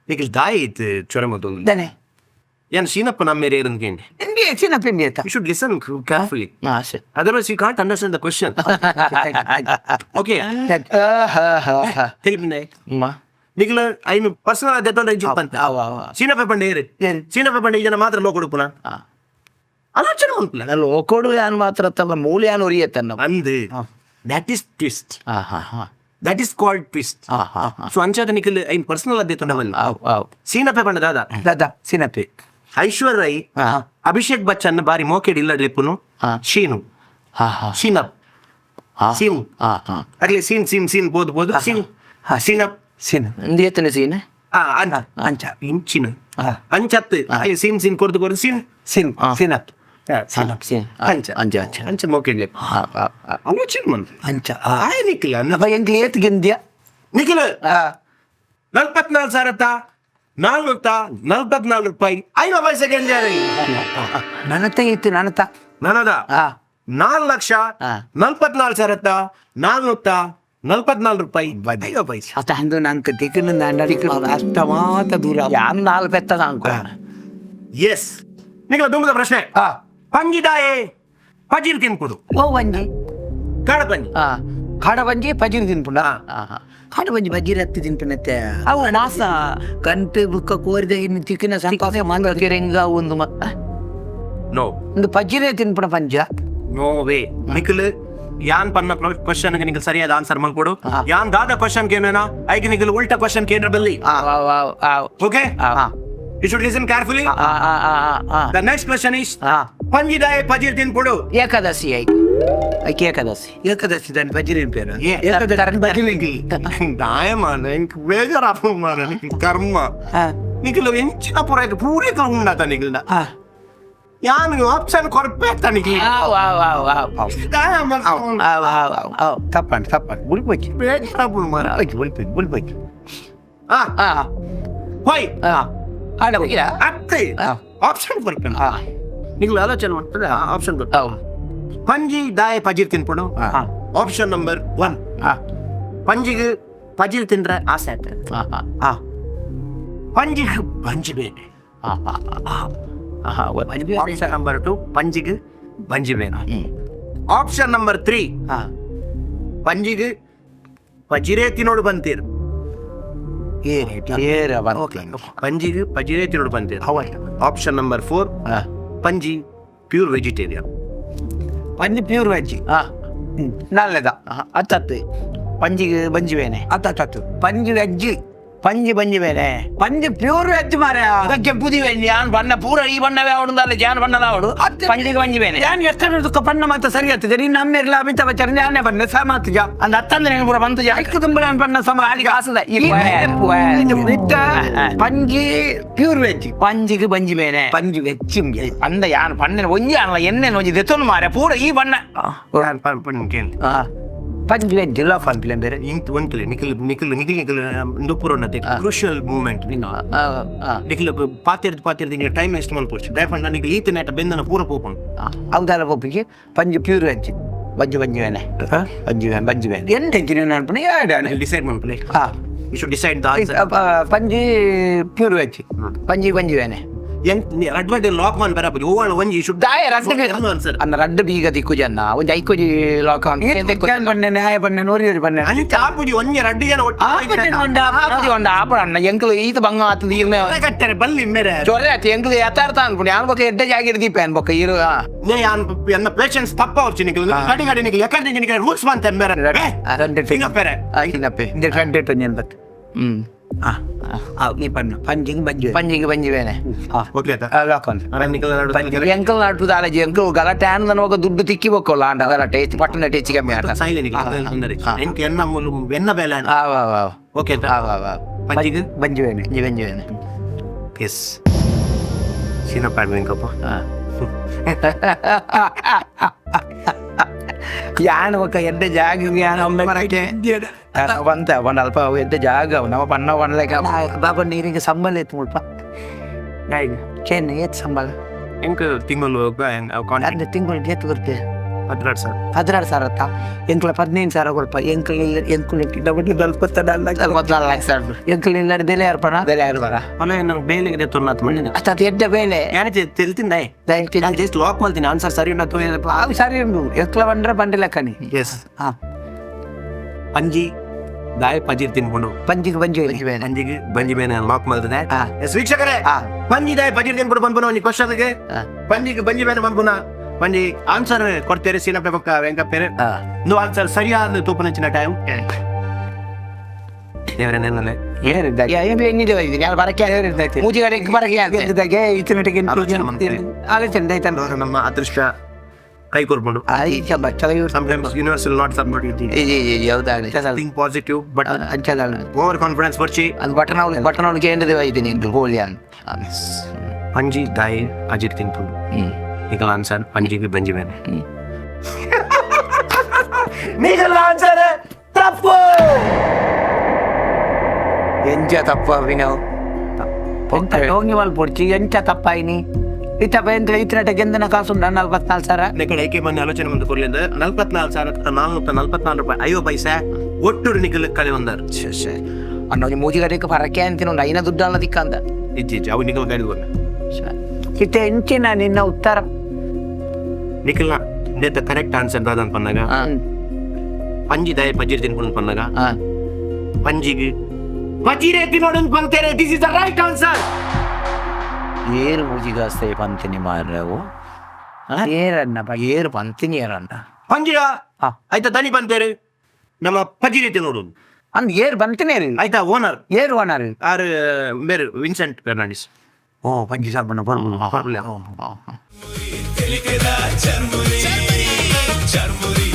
ನಿಕಲ್ ದಾಯಿ ಇತ್ತು ಚೊರ ಮತ್ತೊಂದು ದನೆ. ಯಾನ್ ಶೀನಪ್ಪ ನಮ್ಮ ಏರಂದು ಕೇಂಡಿ. ಇಂಡಿ ಸೀನಪ್ಪ ಇಂಡಿ ಆಯ್ತಾ? You should listen carefully. ಸರಿ. Otherwise you can't understand the question. Okay. తెలిపిందే ನಿಖಿಲ ಐನು ಪರ್ಸನಲ್ ಅದೇ ಇಜ್ಜಿ ಪಂತ. ಅವ ಅವ. ಸೀನಪ್ಪ ಪಂಡೆ ಏರು? ಸೀನಪ್ಪ ಪಂಡೆ ಜನ ಮಾತ್ರ ಲೋಕ ಉಡುಪುನ ಆಲೋಚನೆ ಉಂಟು. ಲೋಕೋಡು ಯಾನ್ ಮಾತ್ರ ತಲ್ಲ ಮೂಲ ಯಾನ್ ಒರಿಯತ್ತನ್ನ. ಅಂದ್ that is twist. Ha ha ha. That is called twist. ಹಾ ಹಾ ಹಾ. ಸೊ ಅಂಚಾದ ನಿಖಿಲ್ ಐನ್ ಪರ್ಸನಲ್ ಅದೇ ತೊಂಡವಲ್ಲ. ಅವ್ ಅವ್. ಸೀನಪ್ಪ ಪಂಡ ದಾದಾ? ದಾದಾ ಸೀನಪ್ಪೆ? ಐಶ್ವರ್ಯ ರೈ ಅಭಿಷೇಕ್ ಬಚ್ಚನ್ ಬಾರಿ ಮೋಕೆಡ್ ಇಲ್ಲ ಲಿಪ್ಪುನು. ಶೀನು. ಹಾ ಹಾ. ಶೀನಪ್. ಹಾ. ಸೀನ್. ಹಾ ಹಾ. ಅಗ್ಲಿ ಸೀನ್ ಸೀನ್ ಸೀನ್ ಬೋದು ಬೋದು ಸೀನ್ ಸೀನಪ್. ಸೀನ. ಇಂದಿಯತ್ತನ ಸೀನ. ಆ ಅಂಚ. ಅಂಚ. ಇಂಚಿನ ಅಂಚತ್ತು ಸೀನ್ ಸೀನ್ ಕೊರ್ದು ಕೊರ್ದು ಸೀನ್. ಸೀನ್ ಸೀನಪ್. ಸೀನ್. ಅಂಚ. ಅಂಚ ಅಂಚ. ಅಂಚ ಮೋಕೆಡ್ ಲಿಪ್ಪು. ಹಾ ಹಾ. ಆಲೋಚನೆ ಮಂತ್. ಅಂಚ. ಆಯ್ ನಿಖಿಲ್ ಅನ್ನ. ಅಪ್ಪ ಎಂಕ್ ಏತ್ ಗೆಂದ್ಯ? ನಿಖಿಲ್ 44,444 ರೂಪಾಯಿ ಐವ ಪೈಸೆ ಗೆಂಜಾರಿ. ನನತ ಇತ್ತು ನನತ. ನನದ 4 ಲಕ್ಷ 44,444 ರೂಪಾಯಿ ಐವ ಪೈಸೆ. ಅತ್ತ ಅಂದು ನಂಗೆ ತಿಕ್ಕನ ಅಷ್ಟ ಮಾತ ದೂರ. ಯಾನ್ ನಾಲ್ ಪೆತ್ತದ ಅಂಕೋ. ಎಸ್ ನಿಖಿಲ ದುಂಬದ ಪ್ರಶ್ನೆ. ಪಂಜಿದಾಯೆ ಪಜಿರ್ ತಿನ್ಪುಡು? ಓ ಒಂಜಿ? ಕಾಡ ಪಂಜಿ. ಹಾ. ಕಾಡ ಬಂಜಿ ಪಜಿರ್ ತಿನ್ಪುಂಡ? ಹಾ ಹಾ. ಕಾಡ ಬಂಜಿ ಬಜಿರ್ ಹತ್ತಿ ತಿನ್ಪುನತ್ತೆ. ಅವು ನಾಸ. ಕಂಟು ಬುಕ್ಕ ಕೋರಿದ ಇನ್ನು ತಿಕ್ಕಿನ ಸಂಕೋಸೆ ಮಂಗ. ರೆಂಗ ಒಂದು ಮತ್ತ. ನೋ. ಒಂದು ಪಜಿರೇ ತಿನ್ಪುಣ ಪಂಜ. ನೋ ವೇ ನಿಖಿಲ್ ಯಾನ್ ಪನ್ನ ಕ್ವಶನ್ ನಿಖಿಲ್ ಸರಿಯಾದ ಆನ್ಸರ್ ಮಲ್ಕೊಡು. ಯಾನ್ ದಾದ ಕ್ವಶನ್ ಕೇನೇನಾ ಐಗೆ ನಿಖಿಲ್ ಉಲ್ಟಾ ಕ್ವಶನ್ ಕೇಂದ್ರ ಬಲ್ಲಿ. ಅವ್ ಅವ್ ಅವ್ ಅವ್. Okay, you should listen carefully. ಆ ಆ ಆ ಆ. The next question is ಹಾ. ಪಂಜಿದಾಯೆ ಪಜಿರ್ ತಿನ್ಪುಡು? ಏಕಾದಶಿ ಐಕ್ ಐಕ್ ಏಕಾದಶಿ. ಏಕದಶಿ ದಾನಿ ಪಜಿರ್ ಪೇರು. ದಾಯಮಾನ ಇಂಕ್ ಬೇಜಾರಾಪು ಮಾರ ಕರ್ಮ. ನಿಖಿಲ್ ಎಂಚಿನ ಪೂರ ಪೂರೈಕ ಉಂಡಾತ ನಿಖಿಲ್ನ. ಯಾನ್ ಆಪ್ಷನ್ ಕೊರ್ಪೇತ ನಿಖಿಲ್. ಅವ್ ಅವ್ ಅವ್ ಅವ್ ಅವ್. ದಾಯಮಾನ. ಅವ್ ಅವ್ ಅವ್ ಅವ್. ತಪ್ಪಂಡು ತಪ್ಪಂಡು ಬುಲ್ಪೊಚ್ಚಿ. ಬೇಜಾರಾಪು ಮಾರ. ಬುಲ್ಪೊಚ್ಚಿ ಬುಲ್ಪೊಚ್ಚಿ. ಆ ಆ. ಹೋಯ್. ಆ ಆಡ ಹೋಗಿರ. ಅತ್ತೆ ಆಪ್ಷನ್ ಕೊರ್ಪೇನ. ನಿಖಿಲ್ ಆಲೋಚನೆ ಮಾಡ್ತದೆ ಆಪ್ಷನ್ ಕೊರ್ಪೆ. ಅವ್. ಪಂಜಿ ದಾಯ ಪಜಿರ್ ತಿನ್ಪುಡು? ಆಪ್ಷನ್ ನಂಬರ್ 1, ಪಂಜಿಗೆ ಪಜಿರ್ ತಿಂದ್ರೆ ಆಸೆ ಆಯ್ತು. ಹಾ ಹಾ. ಪಂಜಿಗೆ ಬಂಜಿ ಬೇನೆ. ಹಾ ಹಾ ಹಾ. ಆಪ್ಷನ್ ನಂಬರ್ 2, ಪಂಜಿಗೆ ಬಂಜಿ ಬೇನ. ಆಪ್ಷನ್ ನಂಬರ್ 3, ಪಂಜಿಗೆ ಪಜಿರೇ ತಿನ್ನೋಡು ಬಂತೀರ್. ಏರ. ಪಂಜಿಗೆ ಪಜಿರೇ ತಿನ್ನೋಡು ಬಂತೀರ್. ಆಪ್ಷನ್ ನಂಬರ್ 4, ಪಂಜಿ ಪ್ಯೂರ್ ವೆಜಿಟೇರಿಯನ್. ಪಂಜಿ ಪ್ಯೂರ್ ವೆಜ್. ಹಾ. ನಾಲ್ನೇದ. ಅತ್ತತ್ತು ಪಂಜಿಗೆ ಬಂಜಿ ಬೇನೆ. ಅತ್ತ ಪಂಜಿ ವೆಜ್. ಪಂಜಿ ಬಂಜಿ ಬೇನೆ. ಪಂಜಿ ಪ್ಯೂರ್ ವೆಜ್ ಮಾರ. ಅದಕ್ಕೆ ಪುದಿ ವೆಜ್ ಯಾನ್ ಬಣ್ಣ ಪೂರ ಈ ಬಣ್ಣವೇ ಅವಡು ಅಲ್ಲ ಜಾನ್ ಬಣ್ಣದ ಅವಡು ಪಂಜಿಗೆ ಬಂಜಿ ಬೇನೆ. ಯಾನ್ ಎಷ್ಟು ದುಃಖ ಪಣ್ಣ ಮಾತ ಸರಿ ಆಗ್ತದೆ. ನೀನು ನಮ್ಮೆರ್ಲ ಅಮಿತಾಬ್ ಬಚ್ಚನ್ ಯಾನೇ ಬಣ್ಣ ಸಮಾತು ಜಾ. ಅಂದ ಅತ್ತಂದ್ರೆ ನೀನು ಪೂರ ಬಂತು ಜಾ. ಐಕ್ಕು ತುಂಬ ನಾನು ಬಣ್ಣ ಸಮ. ಕಾಸದ ಪಂಜಿ ಪ್ಯೂರ್ ವೆಜ್. ಪಂಜಿಗೆ ಬಂಜಿ ಬೇನೆ. ಪಂಜಿ ವೆಜ್. ಅಂದ ಯಾನ್ ಪಣ್ಣೆ ಒಂಜಿ ಅಲ್ಲ ಎಣ್ಣೆ ಒಂಜಿ ದೆತ್ತೊಂದು ಮಾರೆ ಪೂರ ಈ ಬಣ್ಣ. ಪಂಜಿ ವೆಜ್ ಇಲ್ಲ ಫನ್ ಬೇರೆ. ಇಂಕ್ ಒಂದ್ಕಲೆ ನಿಖಿಲ್ ನಿಖಿಲ್ ನಿಖಿಲ್ ನಿಖಿಲ್ ಇಂದು ಕ್ರೂಷಿಯಲ್ ಮೂಮೆಂಟ್. ನಿಖಿಲ್ ಪಾತಿರ್ದು ಪಾತಿರ್ದು ನಿಖಿಲ್ ಟೈಮ್ ವೇಸ್ಟ್ ಮಲ್ಪೊಚ್ಚು ದಯಪಂಡ ನಿಖಿಲ್ ಈತ ನೆಟ ಬೆಂದನ ಪೂರ ಪೋಪುಂಡು. ಅವದಾರ ಪೊಪ್ಪಿಗೆ ಪಂಜಿ ಪ್ಯೂರ್ ವೆಜ್. ಬಂಜಿ ಬಂಜಿ ಬೇನೆ ಬಂಜಿ ಬೇನೆ ಬಂಜಿ ಬೇನೆ. ಎಂತ ಹೆಚ್ಚಿನ ಅನ್ಪುಣ ಯಾಡಾನೆ? ಡಿಸೈಡ್ ಮಲ್ಪಲೆ. ಹಾ. You should decide the answer. ಪಂಜಿ pure veg. ಪಂಜಿ ಬಂಜಿ ಬೇನೆ. ಎಂಕ್ ಅಡ್ವಾಂಟೇಜ್ ಲಾಕ್ ಮನ್ ಬರಪುಜಿ ಓವಣ ಒಂಜಿ should ದಾಯ ರಡ್ಡು ಆನ್ಸರ್. ಅನ್ನ ರಡ್ಡು ಬೀಗ ದಿಕ್ಕು ಜನ ಒಂಜಿ ಐಕೋಜಿ ಲಾಕ್ ಬಣ್ಣೆ ನ್ಯಾಯ ಬಣ್ಣೆ ನೋರಿ ಬಣ್ಣೆ. ಅಂಚ ಆಪುಜಿ ಒಂಜಿ ರಡ್ಡು ಜನ ಒಟ್ಟು. ಒಂದು ಆಪಣ ಅಣ್ಣ ಎಂಕ್ಲು ಈತ ಬಂಗ ಆತದ ಈರ್ನ. ಕಟ್ಟರೆ ಬಲ್ಲಿ ಮೇರೆ. ಚೊರೆ ಆತು ಎಂಕ್ಲು ಯಥಾರ್ಥ ಅನ್ಪುಣಿ ಯಾನ್ ಬೊಕ್ಕ ಎಡ್ಡೆ ಜಾಗಿರ್ ದೀಪ ಅನ್ ಬೊಕ್ಕ ಈರು. ನೇ ಯಾನ್ ಎನ್ನ ಪೇಷನ್ಸ್ ತಪ್ಪ ಅವರ್ಚಿ ನಿಖಿಲ್ ಗಡಿ ಗಡಿ ನಿಖಿಲ್ ಯಾಕಂದ್ರೆ ನಿಖಿಲ್ ರೂಲ್ಸ್ ಬಂತ ಮೇರೆ ಸಿಂಗಪ್ಪೆರೆ. ತಿನ್ನಪ್ಪೆ. ಕಂಟೆಂಟ್ ಒಂಜಿ ಬತ್ತು. ಹ್ಮ್. ಆ ನೀ ಪಣ್ಣ ಪಂಜಿಂಗ್ ಬಂಜಿ. ಪಂಜಿಗೆ ಬಂಜಿ ಬೇನೆ. ಓಕೆ ಆಯ್ತಾ? ಲಾಕ್ ಆನ್. ನಿಖಿಲ್ ನಡು. ಎಂಕಲ್ ನಾಟು ದಾಲಜಿ ಎಂಕಲ್ ಗಲಾಟೆ ಆನಂದನ ಹೋಗ ದುಡ್ಡು ತಿಕ್ಕಿ ಬೊಕ್ಕೋಲ್ಲ ಅಂಡ ಗಲಾಟೆ ಹೆಚ್ಚು ಪಟ್ಟಣ ಹೆಚ್ಚು ಕಮ್ಮಿ ಆಟ. ಸೈಲೆ ನಿಖಿಲ್ ಎಂಕ್ ಎನ್ನ ಮೂಲು ಎನ್ನ ಬೇಲೆ. ಆವ್ ಆವ್ ಆವ್. ಓಕೆ ಆಯ್ತಾ? ಆವ್ ಆವ್ ಆವ್. ಪಂಜಿಗೆ ಬಂಜಿ ಬೇನೆ. ಬಂಜಿ ಬಂಜಿ ಬೇನೆ. ಎಸ್ ಸೀನಪ್ಪ ಕಪ್ಪ. ಯಾನ್ ಬೊಕ್ಕ ಎಡ್ಡೆ ಜಾಗ ಯಾನ್ ಒಮ್ಮೆ ಬಂತ ಬಂದ ಅಲ್ಪ ಎಡ್ಡೆ ಜಾಗ ನಮ್ಮ ಪಣ್ಣ ಪಣ್ಲೇಕ. ಬಾಬಾ ನೀರಿಗೆ ಸಂಬಳ ಎತ್ತು ಮುಲ್ಪ ಚೆನ್ನ ಏತ್ ಸಂಬಳ? ಎಂಕ್ ತಿಂಗಳು. ಅಂದ್ರೆ ತಿಂಗಳು ಏತ್ ಕೊರ್ಪೆ? 12,000. 16,000 ಅತ್ತ? ಎಂಕ್ಲ 15,000 ಕೊಲ್ಪ. ಎಂಕ್ಲ ಎಂಕುಲು 44. 44 ಲಕ್ಷ. ಎಂಕ್ಲ ಇಲ್ಲ ದೆಲೆ ಅರ್ಪಣ. ಬೆಲೆ ಆರ್ಬಾರ. ಅಲ್ಲ, ನಂಗೆ ಬೇಲೆ ತೊರ್ನಾತ್ ಮಣ್ಣಿನ. ಅತ್ತ, ಅದು ಎಡ್ಡೆ ಬೇಲೆ. ಯಾಕೆ ತಿಳ್ತಿಂದ? ನಾನು ಜಸ್ಟ್ ಲಾಕ್ ಮಾಡ್ತೀನಿ. ಆನ್ಸರ್ ಸರಿ ಉಂಟು. ಅವು ಸರಿ ಉಂಟು. ಎಂಕ್ಲ ಬಂದ್ರೆ ಬಂಡಿಲ್ಲ ಕಣಿ. ಎಸ್. ಹಾ. ಪಂಜಿ ದಾಯ ಪಜೀರ್ ತಿನ್ಕೊಂಡು. ಪಂಜಿಗೆ ಪಂಜಿ. ಪಂಜಿಗೆ ಬಂಜಿ ಬೇನೆ ಲಾಕ್ ಮಾಡ್ತದೆ. ಹಾ. ಎಸ್ ವೀಕ್ಷಕರೇ, ಹಾ. ಪಂಜಿ ದಾಯ ಪಜೀರ್ ತಿನ್ಕೊಂಡು ಬಂದ್ಪುನ ಒಂಜಿ ಕ್ವಶನ್ಗೆ ಪಂಜಿಗೆ ಬಂಜಿ ಬೇನೆ ಬಂದ್ಪುನ ಪಂಜಿ ಆನ್ಸರ್ ಕೊಡ್ತೇರೆ ಸೀನಪ್ಪೆ ಬೊಕ್ಕ ವೆಂಕಪ್ಪೇರೆ. ನೋ ಆನ್ಸರ್ ಸರಿಯಾದ ತೂಪನಂಚಿನ ಟೈಮ್. ದೇವರೇ ನೆನ್ನಲೆ. ಏನಿದೆ? ಮೂಜಿ ಕಡೆಗೆ ಬರಕ್ಕೆ. ಆಲೋಚನೆ ಮಾಡ್ತಾರೆ. ಆಲೋಚನೆ ದೈತನ. ನಮ್ಮ ಅದೃಷ್ಟ ಕೈ ಕೊರ್ಕೊಂಡು. Sometimes universe will not support you. ಹೌದಾ? Think positive, but overconfidence ಬರ್ಚಿ. ಅದು ಬಟನ್ ಬಟನ್ ಕೇಂದ್ರದ ಇದ್ದೀನಿ ಹೋಲಿ. ಪಂಜಿ ದಾಯಿ ಅಜಿರ್ ತಿನ್ಪುಂಡು. ಈಗ ಆನ್ಸರ್ ಪಂಜಿಗೆ ಬಂಜಿ ಬೇನೆ. ನಿಜಲ್ಲ ಆನ್ಸರ್ ತಪ್ಪು. ಎಂಚ ತಪ್ಪ ಅಭಿನವ್? ಟೋಂಗಿ ಪೊಡ್ಚಿ, ಎಂಚ ತಪ್ಪಾಯಿನಿ? ಇತ್ತ ಎಂತ ಇತ್ತಿನಟ ಗೆಂದನ ಕಾಸುಂಡ 44,000? ಕಡೆ ಏಕೆ ಮೊನ್ನೆ ಆಲೋಚನೆ ಬಂದು ಕೊರ್ಲಿಂದ 44,444 ರೂಪಾಯಿ 50 ಪೈಸೆ ಒಟ್ಟು ನಿಖಲ್ ಕಳೆ ಬಂದಾರ. ಅಣ್ಣ, ಒಂಜಿ ಮೂಜಿ ಕಡೆಗೆ ಪರಕೆ ಅಂತೀನಿ ಉಂಡು, ಐನ ದುಡ್ಡು ಅಲ್ಲ ದಿಕ್ಕಂತ. ಇಜ್ಜಿ, ಅವು ನಿಖಲ್ ಕೈದು ಬನ್ನ. ಇತ್ತೆ ಎಂಚಿನ ನಿನ್ನ ಉತ್ತರ? ನಿಖಲ್ನ ನೇತ ಕರೆಕ್ಟ್ ಆನ್ಸರ್ ದಾದ ಅಂತ ಪನ್ನಾಗ, ಪಂಜಿ ದಾಯ ಪಜ್ಜಿರ್ ತಿನ್ಕೊಂಡು ಪನ್ನಾಗ, ಪಂಜಿಗೆ ಪಜ್ಜಿರೇ ತಿನ್ನೋಡು ಬಂತೇನೆ. This is the right answer. ಏರು ಮೂಜಿಗಾಸ್ತೆ ಪಂತಿನಿ ಮಾರ್ರವು. ಏರನ್ನ ಬಗ್ಗೆ? ಏರು ಪಂತಿನಿ ಏರಣ್ಣ? ಪಂಜಿಡ. ಹಾ. ಆಯ್ತಾ, ದನಿ ಬಂತೇರೆ ನಮ್ಮ ಪಜ್ಜಿರೇ ತಿನ್ನೋಡು. ಅಂದ್ ಏರ್ ಬಂತನೇ. ಆಯ್ತಾ ಓನರ್? ಏರ್ ಓನರ್? ಆರ್ ಮೇರು ವಿನ್ಸೆಂಟ್ ಫೆರ್ನಾಂಡಿಸ್. ಓ, ಪಂಜಿ ಸಾಬಣ್ಣ. ಪರ್ಲೆ. ಚರ್ಮುರಿ ಚರ್ಮುರಿ.